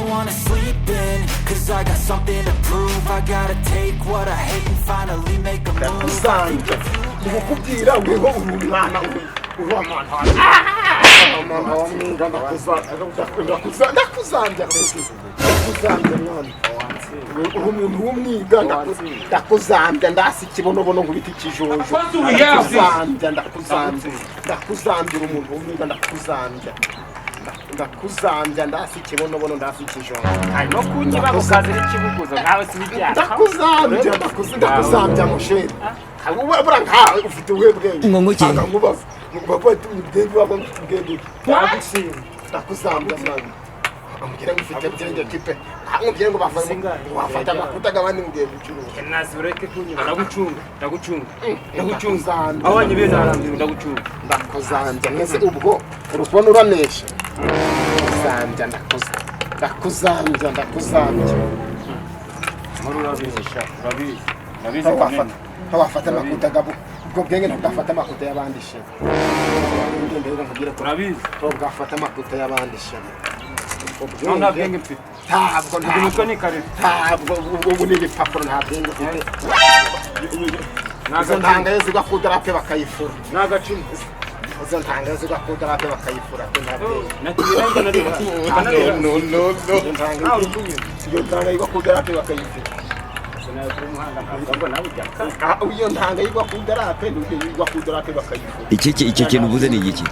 don't wanna sleep in, 'cause I got something to prove. I gotta take what I hate and finally make a move. Ndakuzambya, ndikukubwira weho uri umwana, uri umwana wa mwinga. Ndakuzambya, ndakuzambya, ndakuzambya mwana. Uri umuntu w'umwiga, ndakuzambya, ndasi ikibonobono nkubita ikijojo. Ndakuzambya, ndakuzambya, ndakuzambya. Uri umuntu w'umwiga, ndakuzambya, ndakuzambya, ndasi ikibonobono, ndasi ikijojo. No kunyiba ukazira ikibuguzo nkawe sibijyana. Ndakuzambya, ndakuzambya musheri. Buriya nkawe ufite ubuhe bwenge? Ngo nguki? Ntabwo nkubaza ngo ubwenge waba ufite ubwenge. Ndakuzambya mwana, amubwira ngo ufite bwenge kipe, amubwira ngo wafata amakuta agabane ugiye gucuruza. Nazi ureke kunyiba, ndagucunga, ndagucunga, ndagucunga. Ndakuzambya. Aho wanyibiye narambiwe, ndagucunga. Ndakuzambya mwese, ubwo uri kubona uranesha. Ndakuzambya, ndakuzambya, ndakuzambya. Muri urabizi sha, urabizi, urabizi. Wafata amakuta gabo, ubwo bwenge ntabwo bwafata amakuta y'abandi she. Ndende nkubwire ko Urabizi. ntabwo bwafata amakuta y'abandi she. No, nta bwenge mfite. Ntabwo. Ndi mutwe ni kare. Ntabwo, ubu ni ibipapuro, nta bwenge ufite. Izo ntanga yo zigwa ku darape bakayifura. Ni agacuma. Izo ntanga yo zigwa ku darape bakayifura pe, nta bwenge. Nagiye nanjye narira. No, no, no. Iyo ntanga Nawe uri kunywa. Iyo ntanga igwa ku darape bakayifura. Ah, iyo ntanga igwa ku darape, niyo igwa ku darape bakayifura. Iki kintu uvuze ni igiki?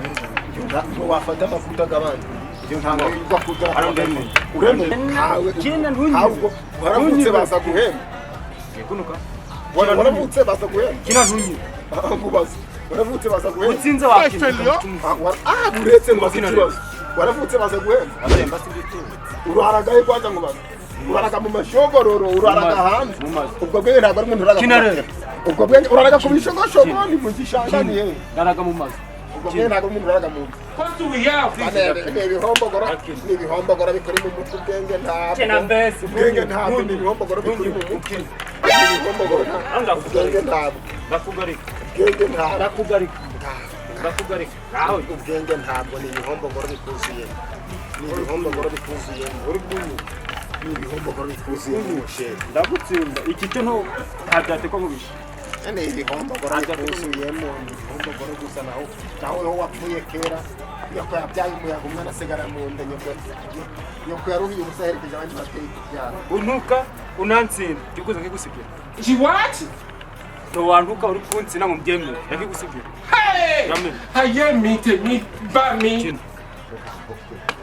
Ntabwo wafata amakuta agabanya iyo ntanga igwa ku darape bakayifura. Uremeye ntawe. Kina ntunywe. Ntabwo waravutse baza guhemba. Kunuka. Waravutse baza guhemba. Kina ntunywe. Nkubaza, waravutse baza guhemba? Utsinze wakina. Ah, uretse nkubaza ikibazo, waravutse baza guhemba? Uraragahe kwanza? Nkubaza, uraraga mu mashogororo, uraraga hanze? Mu mazu. Ubwo bwenge ntabwo ari umuntu uraga ku Kina rero. matera. Ubwo bwenge uraraga ku bishogoshogo, ni mu gishanga, ni hehe? Ndaraga mu mazu. Ubwo bwenge ntabwo ari umuntu uraga mu nzu. Ni ibihombogoro, ni ibihombogoro bikuri mu mutwe. Ubwenge ntabwo Kina mbese. Ubwenge ntabwo, ni ibihombogoro bikuri mu mutwe, ni ibihombogoro, ubwenge ntabwo. Ndakugarika. Ubwenge ntabwo. Ndakugarika. Ndakugarika. Aho. Ubwenge ntabwo, ni ibihombogoro bikuzuye, ni ibihombogoro bikuzuye. Uri kunywa. Ni ibihombogoro bikuzuye musheri. Ndagutsinda. Iki cyo nto ntabyatekwa mu bishi. Ni ibihombogoro bikuzuyemo, ni ibihombogoro gusa. Naho ho wapfuye kera, nyoko yabyaye umuyaga umwana asigara mu nda, nyoko yaruhiye ubusa aherekeje abandi babyeyi kubyara. Untuka unantsinda. Kiguza nkigusigira. Ntiwantuka uri kunsina ngo mbyemere. Ndakigusigira. Hey! Uramenye. Ayé mi tèmi bá mi. Kina.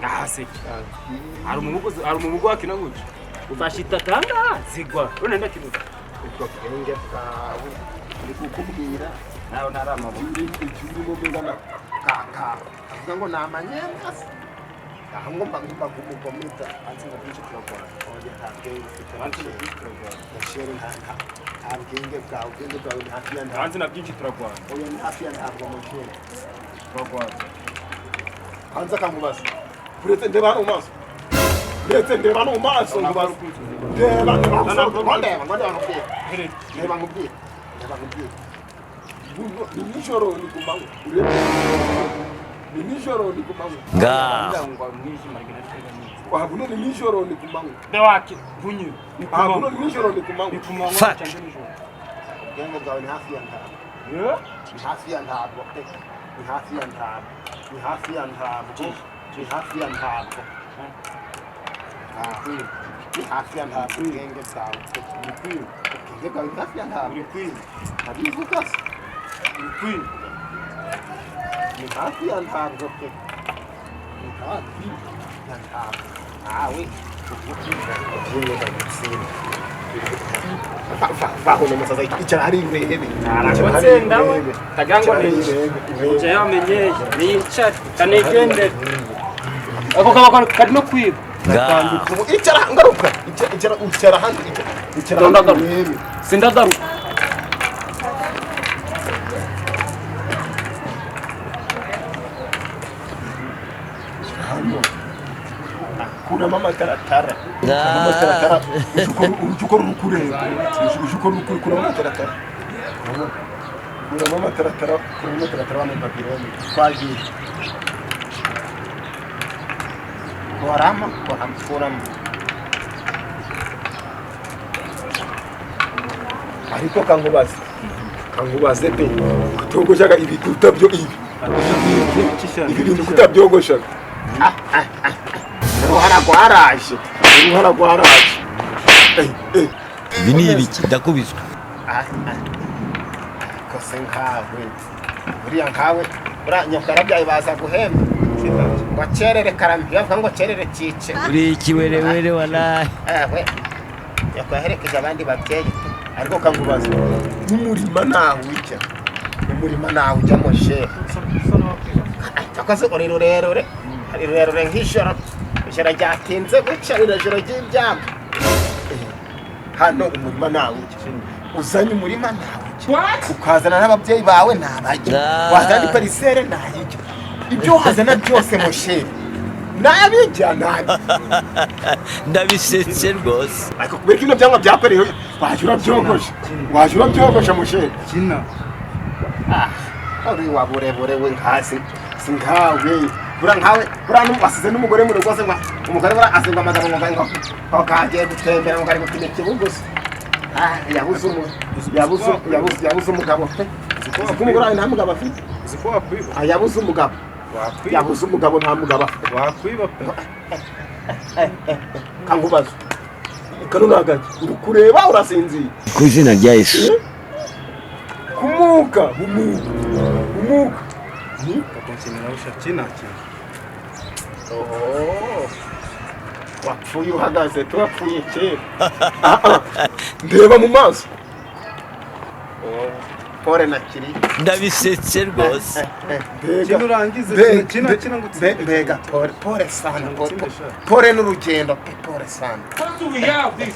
Nahaseke. Hari umubugu, hari umubugu wakina gutya. Ufashe itatanga zigwa. None ndakibuza. Ubwo bwenge bwawe ndi kukubwira. Nawe ntari amabuye. Icyo urimo bingana kaka avuga ngo ni amanyenga se, aho ngo mba kumugomita. Antsinda byinshi turagwana. Oya, nta bwenge ufite. Hanze na byinshi turagwana. Musheri, nta bwenge bwawe, ubwenge bwawe ni hafi ya ntabwo. Hanze na byinshi turagwana. Oya, ni hafi ya ntabwo musheri. Turagwana. Hanze akankubaza, uretse ndeba hano mu maso, ndetse ndeba hano mu maso, nkubaza, ndeba, ndeba ngo ndeba, ngo ndeba nkubwire, ndeba nkubwire, ndeba nkubwire. Buno ni nijoro, ni ku manywa? Urebe, ni nijoro, ni ku manywa? Ngaho. Ngo mwijima rigena. Wabuno ni nijoro, ni ku manywa? Bewake ntunywe. Ni ku Wabuno manywa. ni nijoro, ni ku manywa? Ni ku manywa Fuck. cyangwa nijoro. Ubwenge bwawe ni hafi ya ntabwo. Yeah. Ni hafi ya ntabwo pe, ni hafi ya ntabwo, ni hafi ya ntabwo, ni hafi ya ntabwo, ni hafi ya ntabwo ubwenge bwawe pe. Uri kwiba. Ubwenge bwawe ni hafi ya ntabwo. Uri kwiba. Ntabivuga se? Uri kwiba. Ni hafi ya ntabwo pe, ni hafi ya ntabwo. Nawe ubwenge ndagutsinda. Vaho n'umusaza, icara hariya urebe. Aragutsinda we. Tagira ngo ni Nje yamenyeye. Niyicara. Kanigendere. Ako kaba kari no kwiba. Ngaho. Icara, ngaruka, icara, icara hano, icara hano. Ndagaruka. Urebe. Sindagaruka. Hano kuramo amataratara, kuramo amataratara, ujya ukora urukureba, ujya ukora urukuri, kuramo amataratara, kuramo amataratara, kuramo amataratara wa Babiloni twagiye. Kuramo, kuramo, kuramo. Ariko kankubaze pe, kutogoshaga ibikuta byo ibi ibi bintu kutabyogoshaga. Uruhara rwaraje, uruhara rwaraje. Ibi ni ibiki? Ndakubiswe. Kose nkawe buriya, nkawe buriya nyakarabyaye baza guhemba ngo akerere karame, bavuga ngo kerere cyice. Uri ikiwerewere walahi. Ewe, nyoko yaherekeje abandi babyeyi pe. Ariko kankubaza, n'umurima nawe ujya, umurima nawe ujya moshe, cyakoze uri rurerure, uri rurerure nk'ijoro, ijoro ryatinze guca, rino joro ry'ibyago. Hano umurima nawe ujya, uzanye umurima nawe ujya, ukazana n'ababyeyi bawe ntabajya, wazana n'iparisere ntayijya, ibyo wazana byose moshe nabijya nabi. Ndabisetse rwose. Ariko kubera ko ino byangwa byakorewe, wajya urabyogosha, wajya urabyogosha mushere. Kina. Uri wa burebure we nkasi si nkawe, buriya nkawe buriya wasize n'umugore mu rugo se, ngo umugore buriya asenga amagabo ngo ngo ngo kagiye gutembera, ngo kari gupima ikibuguzi. Ah, yabuze umu yabuze yabuze yabuze umugabo pe. Uzi ko umugore wawe nta mugabo afite? Uzi ko wakwiba? Ah, yabuze umugabo. Wakwiba. Yabuze umugabo, nta mugabo afite. Wakwiba pe. Kankubaza, kano ni agaki uri kureba? Urasinziye. Ku izina rya Yesu. Kumuka umuka umuka. Kakonkenera usha kina kina. Oh, wapfuye uhagaze, tuwapfuye kera. Ah, ah. Ndeba mu maso. Oh, pole na kiri. Ndabisetse rwose. Mbega Kina urangize, kina kina ngo utsinde. Mbega pole, pole sana, pole, Utsinde sha. pole n'urugendo pe, pole sana. What do we have this?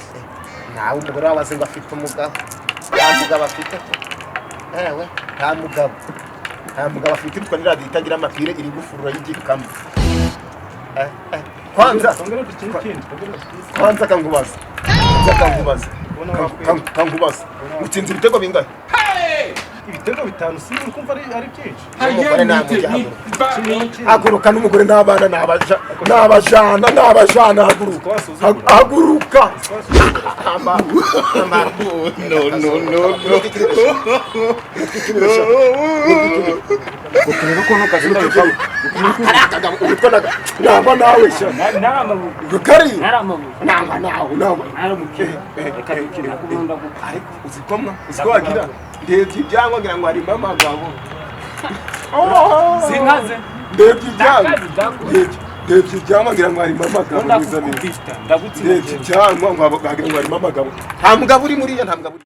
Nawe umugore wawe azi ngo afite umugabo, nta mugabo afite pe. Ewe, nta mugabo, nta mugabo afite. Irutwa n'iradiyo itagira amapire iri gufurura y'igikamo. Eh, eh, kwanza Ongera dukine ikindi. Ongera dukine. Kwanza kankubaza, kwanza kankubaza. Ubona wakwiba. Kankubaza, utsinze ibitego bingahe? Ibitego bitanu si uri kumva ari byinshi. Umugore namujya, haguruka, haguruka n'umugore n'abana n'abaja n'abajana n'abajana, haguruka, haguruka. Amba amba. No, no, no, no. Ukureba ukuntu kagenda bivamo. Witwa naga nangwa nawe sha. Naramabuye. Kari Naramabuye. nangwa nawe nangwa. Naramukira. Reka dukine kuko ndagukunda. Ariko uzi ko mwa uzi ko wagira ndebye ibyangwa ngira ngo harimo amagabo. Sinkaze. Ndebye ibyangwa. Ndakazi ndakora. Ndebye ibyangwa ngira ngo harimo amagabo neza neza. Ndagukubita. Ndagutsinda. Ndebye ibyangwa ngo wagira ngo harimo amagabo. Nta mugabo uri muriya, nta mugabo uri.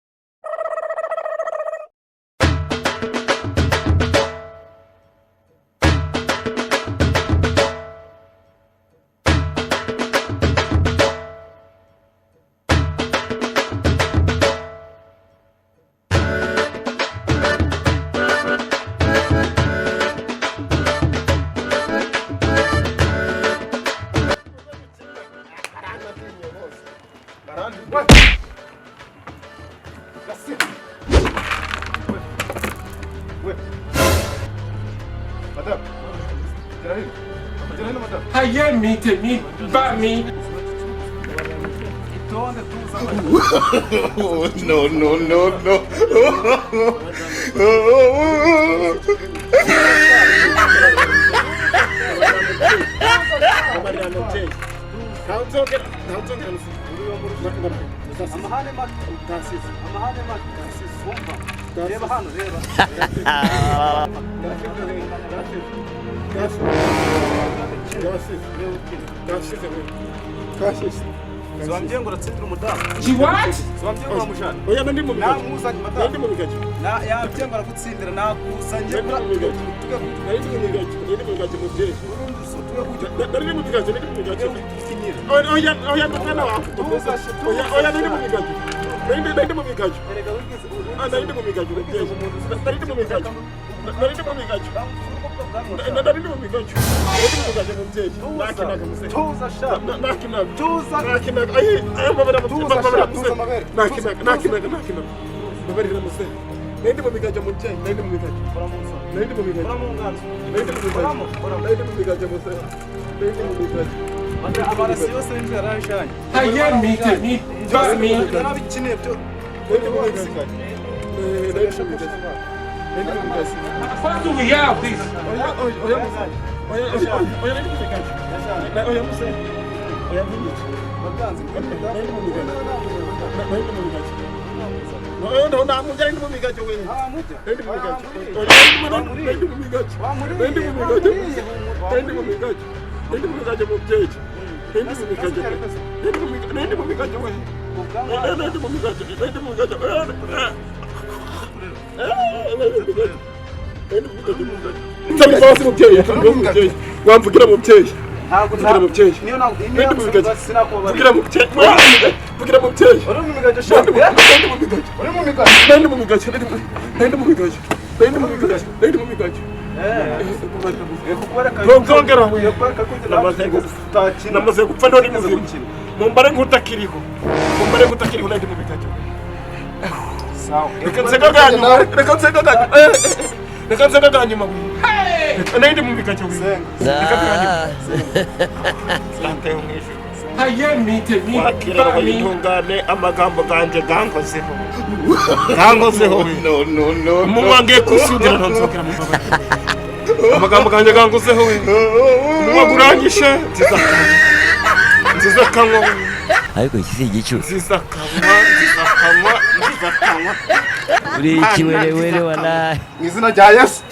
Madame, gera hino. Gera hino, madame. Ayé mi tèmi bá mi. Itonde tuza. No, no, no, no. Amahane make. Amahane make. Wumva. Reba hano, reba. Ziwambye ngo uratsindira umudamu. She what? Ziwambye ngo uramujana. Oya, nandi mu bigaji. Namuzanye Nandi madamu. mu bigaji. Na yambye ngo aragutsindira nakuzanye. Nandi mu bigaji. Nandi mu bigaji. Nandi mu bigaji mubyeyi. Nandi mu bigaji, nandi mu bigaji. Oya, oya, oya, mwana wawe. Oya, oya, nandi mu bigaji. Nandi mu bigaji. Ah, nandi mu bigaji mubyeyi. Nandi mu bigaji. Nandi mu bigaji. Nandi mu bigaji. Nandi mu bigaji mubyeyi. Nakinaga muzehe. Tuza sha. Nakinaga. Tuza. Nakinaga. Ayi, ayi, babara Tuza babara sha, muzehe. tuza amabere. Nakinaga, nakinaga, nakinaga. Babarira muzehe. Nandi mu bigaji mubyeyi, nandi mu bigaji. Nandi mu bigaji. Nandi mu bigaji. Nandi mu bigaji muzehe. Nandi mu bigaji. Amarasi yose y'inzu yarayishanye. Ayé mi tèmi bá mi. Yarabikeneye byo. Nandi mu bigaji. What do we have this? Oya, oya, oya, oya, oya, nari mu migajo. Oya, muse. Oya, ntunyice. Nari mu migajo. Nari mu migajo. Oya, ndo namujya, nari mu migajo we. Nari mu migajo. Oya, nari mu migajo. Nari mu migajo. Nari mu migajo. Nari mu migajo, mubyeyi. Nari mu migajo. Nari mu migajo. Nari mu migajo we. Nari mu migajo. Nari mu migajo. Nari mu migajo. Nsaba imbabazi, mubyeyi, mubyeyi, wamvugira, mubyeyi. Ntabwo. Mvugira, mubyeyi. Niyo. Nari mu migajo. Sinakubabarira. Mvugira, mubyeyi, mvugira, mubyeyi. Uri mu migajo sha. Nari mu migajo. Uri mu migajo. Nari mu migajo. Nari mu migajo. Nari mu migajo. Nari mu migajo. Nzongera we. Namaze gupfa. Namaze gupfa ndori muzima. Mumbare nk'utakiriho. Mumbare nk'utakiriho, nari mu migajo. Reka nsenge bwa nyuma. Reka nsenge bwa nyuma. Reka nsenge bwa nyuma we. Reka nari mu migajo we. Reka bwa nyuma. Sante mu ijuru. Ayé mi tèmi Wakira bá mi. intungane, amagambo ganjye gankozeho. Gankozeho we. No, no, no. Umunwa ngiye kusugira ntonzokera mu mbabazi. Amagambo ganjye gankozeho we. Umunwa guranyishe. Nziza kanywa. Nziza kanywa we. Ariko iki si igicucu. Nziza kanywa. Nziza kanywa. Nziza kanywa. Uri ikiwerewere walahi. Mu izina rya Yesu.